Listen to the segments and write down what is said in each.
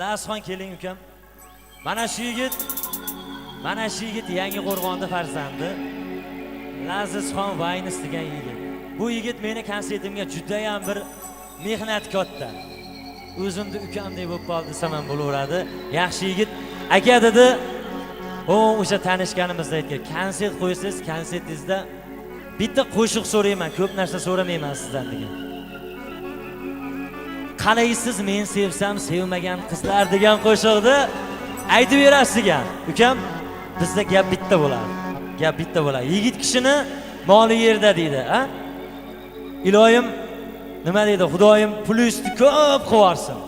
Lazxon keling ukam. Mana shu yigit, mana shu yigit Yangi Qo'rg'onda farzandi. Lazizxon Vaynis degan yigit. Bu yigit meni konsertimga juda ham bir mehnat katta. O'zimni ukamdek bo'lib qoldi desam ham bo'laveradi. Yaxshi yigit. Aka dedi, o o'sha tanishganimizda aytgan, konsert qo'ysangiz, konsertingizda bitta qo'shiq so'rayman, ko'p narsa so'ramayman sizdan degan. Qalaysiz men sevsam sevmagan qizlar degan qo'shiqni aytib berasiz degan. Ukam, bizda gap bitta bo'ladi. Gap bitta bo'ladi. Yigit kishini moli yerda deydi, ha? Iloyim nima deydi? Xudoyim pulingizni ko'p qilib.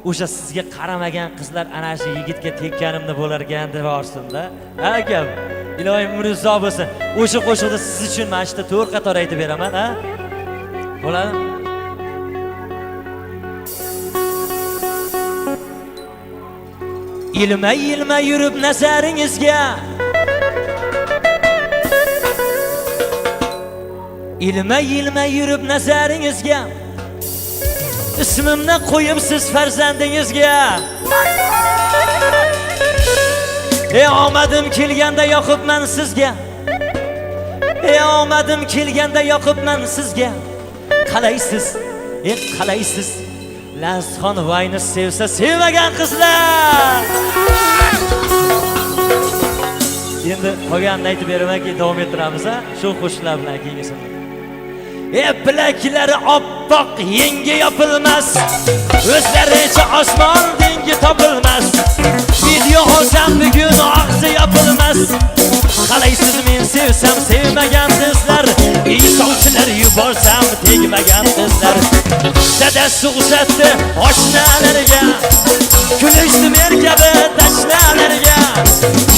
O'sha sizga qaramagan qizlar ana shu yigitga tekkanimda bo'larkan deb yuborsin-da. Ha ukam? Iloyim umringiz uzoq bo'lsin. O'sha qo'shiqni siz uchun mana shu yerda 4 qator aytib beraman, ha? Bo'ladi? Ilma ilma yurib nazaringizga, ilma ilma yurib nazaringizga, ismimni qo'yibsiz farzandingizga. Ey omadim kelganda yoqibman sizga, ey omadim kelganda yoqibman sizga. Qalaysiz, ey qalaysiz Lazxon Vayni sevsa sevmagan qizlar. Endi qolganini aytib beraman, keyin davom ettiramiz, ha? Shu qo'shiqlar bilan keyingisini. E bilaklari oppoq yengi yopilmas, o'zlaricha osmon dengi topilmas. Video olsam bugun og'zi yopilmas. Qalaysiz men sevsam sevmagan qizlar, insonchilar yuborsam tegmagan qizlar. Dadasi uzatdi oshnalariga, kulishdi men kabi tashnalarga.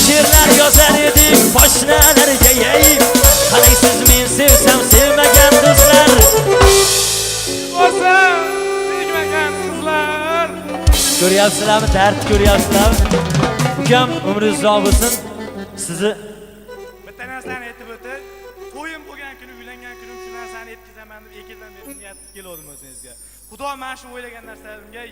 She'rlar yozar edik poshnalarga, ey qalaysiz men sevsam sevmagan qizlar. Bo'lsa, tegmagan qizlar. Ko'ryapsizlarmi? Dard ko'ryapsizlarmi? Ukam, umringiz uzoq bo'lsin. Sizni bitta narsani aytib o'tay. To'yim bo'lgan kuni, uylangan kunim shu narsani yetkazaman deb 2 yildan beri niyat qilib kelgandim o'zingizga. Xudo mana shu o'ylagan narsalarimga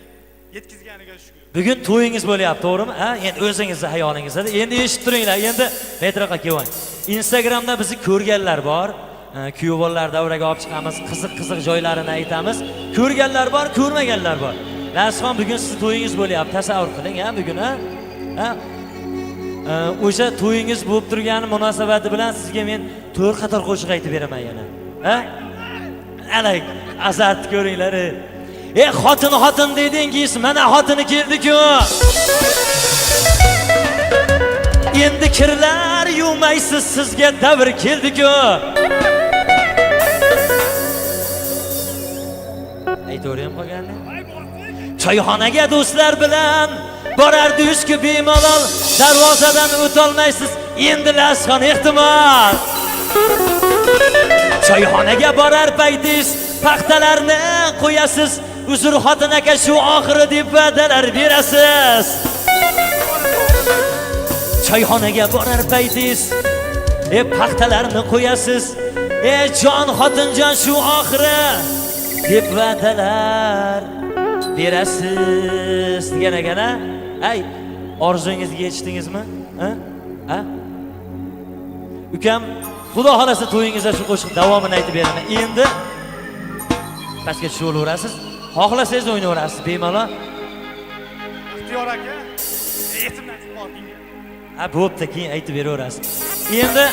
yetkazganiga shukr. Bugun to'yingiz bo'lyapti, to'g'rimi? Ha, endi o'zingizni hayolingizda. Endi eshitib turinglar. Endi metroga kelvang. Instagramda bizni ko'rganlar bor. Kuyov bolalar davraga olib chiqamiz, qiziq-qiziq joylarini aytamiz. Ko'rganlar bor, ko'rmaganlar bor. Lazxon, bugun sizni to'yingiz bo'lyapti. Tasavvur qiling, ha, bugun, ha? Ha? O'sha to'yingiz bo'lib turgani munosabati bilan sizga men 4 qator qo'shiq aytib beraman yana. Ha? Ana azartni ko'ringlar. Ey xotin xotin dedingiz, mana xotini keldi-ku. Endi kirlar yuvmaysiz, sizga davr keldi-ku. Aytaveraymi qolganini? Choyxonaga do'stlar bilan borardingiz-ku bemalol, darvozadan o'tolmaysiz, endi Lazxon ehtimol. Choyxonaga borar paytingiz paxtalarni qo'yasiz, uzr xotin aka shu oxiri deb va'dalar berasiz. Choyxonaga borar paytingiz paxtalarni qo'yasiz, jon xotinjon shu oxiri deb va'dalar berasiz degan ekan, ha? Ay, orzungizga yetishdingizmi? Ha? Ha? Ukam, Xudo xolasa to'yingizda shu qo'shiq davomini aytib beraman. Endi pastga tushib olaverasiz. Xohlasangiz o'ynayverasiz bemalol. Ixtiyor aka, esimdan chiqib qolding. Ha, bo'pti, keyin aytib beraverasiz. Endi